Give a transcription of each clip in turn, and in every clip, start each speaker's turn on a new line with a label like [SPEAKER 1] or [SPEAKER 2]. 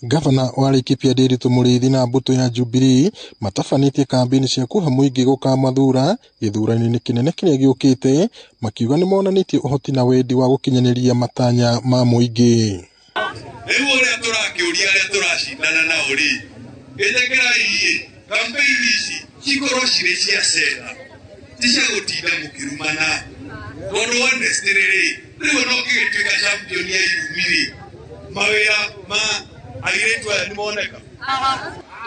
[SPEAKER 1] Gavana wa Laikipia Ndiritu Mũrĩithi na mbũtũ ya Jubilee matabanĩtie kambĩini cia kũhe mũingĩ gũkamathura gĩthurano-inĩ kĩnene kĩrĩa gĩũkĩte, makiuga nĩmonanĩtie ũhoti na wendi wa gũkinyanĩria matanya ma mũingĩ.
[SPEAKER 2] Rĩu ũrĩa tũrakĩũria arĩa tũracindana nao rĩ, ĩtĩkĩrai kampeini ici cikorwo cirĩ cia cera, ti cia gũtinda mũkĩrumana, tondũ honestly rĩ, rĩu ona ũngĩgĩtuĩka champion ya irumi rĩ, mawĩra ma airĩtu aya nĩmoneka.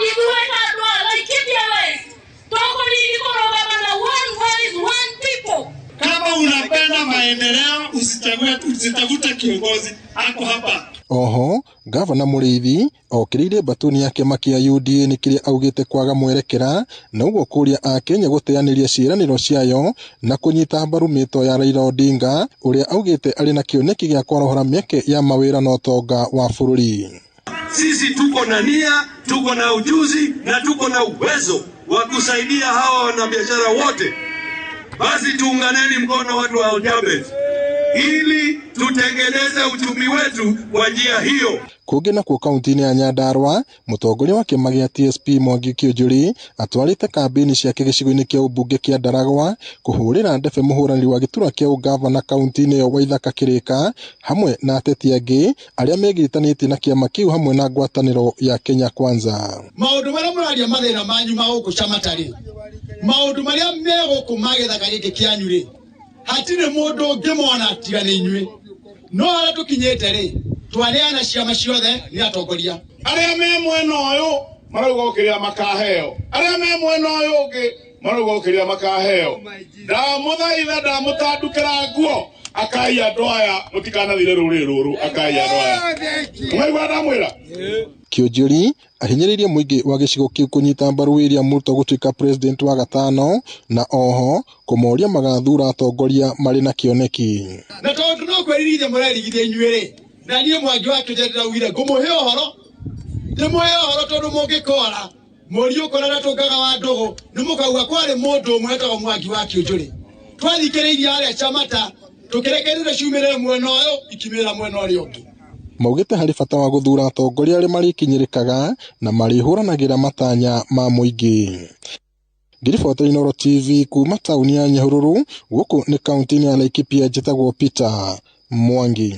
[SPEAKER 3] Ithuĩ ta andũ a Laikipia West tũkũrigi kũrũgama na one voice, one people.
[SPEAKER 4] Kama unapenda maendeleo, usichague, usitafute kiongozi ako hapa.
[SPEAKER 1] Oho, Gavana Mũrĩithi okĩrĩire mbatuni ya kĩama kĩa UDA nĩ kĩrĩa augĩte kwaga mwerekera na ũguo kũria akenya gũteanĩria ciĩranĩro ciayo na kũnyita mbaru mĩto ya Raila Odinga ũrĩa augĩte arĩ na kĩoneki gĩa kwarahũra mĩeke ya mawĩra na ũtonga wa bũrũri.
[SPEAKER 2] Sisi tuko na nia, tuko na ujuzi na tuko na uwezo wa kusaidia hawa wanabiashara wote. Basi tuunganeni mkono watu wa Oljabet ili tutengeneze uchumi wetu kwa njia hiyo.
[SPEAKER 1] Kũngĩ nakuo kaunti-inĩ ya Nyandarua, mũtongoria wa kĩama gĩa TSP Mwangi Kiunjuri atwarĩte kambĩini ciake gĩcigo-inĩ kĩa ũmbunge kĩa Ndaragwa kũhũrĩra ndebe mũhũranĩri wa gĩturwa kĩa ũngavana kaunti-inĩ ĩyo Waithaka Kĩrĩka hamwe na ateti angĩ arĩa megiritanĩtie na kĩama kĩu hamwe na ngwatanĩro ya Kenya Kwanza.
[SPEAKER 4] Maũndũ marĩa mũraria mathĩna manyu ma gũkũ Chamata rĩ, maũndũ marĩa me gũkũ ma gĩthaka gĩkĩ kĩanyu rĩ, hatirĩ mũndũ ũngĩmona tiga nĩ inyuĩ. No harĩa tũkinyĩte rĩ, twaneana ciama ciothe nĩ atongoria.
[SPEAKER 5] Arĩa me mwena ũyũ marauga o kĩrĩa makaheo, arĩa me mwena ũyũ ũngĩ marauga o kĩrĩa makaheo. Ndamũthaitha, ndamũtandukĩra nguo, akai andũ aya, mũtikanathire rũrĩrĩ rũrũ, akai andũ aya. Mwaigua ndamwĩra?
[SPEAKER 1] Kiunjuri ahinyĩrĩirie mũingĩ wa gĩcigo kĩu kũnyita mbaru William Ruto gũtuĩka president wa gatano na oho kũmoria magathura atongoria marĩ na kĩoneki.
[SPEAKER 4] Na tondũ no kwĩririthia mũrerigithia inyuĩ rĩ, na niĩ Mwangi wa Kĩnjũ ndĩraugire ngũmũhe ũhoro, ndĩmũhe ũhoro tondũ mũngĩkora mũriũ kũrĩa tũngaga wa ndũgũ nĩ mũkauga kwarĩ mũndũ ũmwe wetagwo Mwangi wa Kĩũnjũrĩ. Twathikĩrĩirie arĩa Chamata tũkĩrekereria ciumĩrĩre mwena ũyũ ikimĩrĩra mwena ũrĩa ũngĩ.
[SPEAKER 1] Maugĩte harĩ bata wa gũthura atongoria arĩa marĩkinyĩrĩkaga na marĩhũranagĩra matanya ma mũingĩ. Ngĩribotera Inooro TV kuma taũni ya Nyahururu, gũkũ nĩ kaunti-inĩ ya Laikipia, njĩtagwo Peter Mwangi.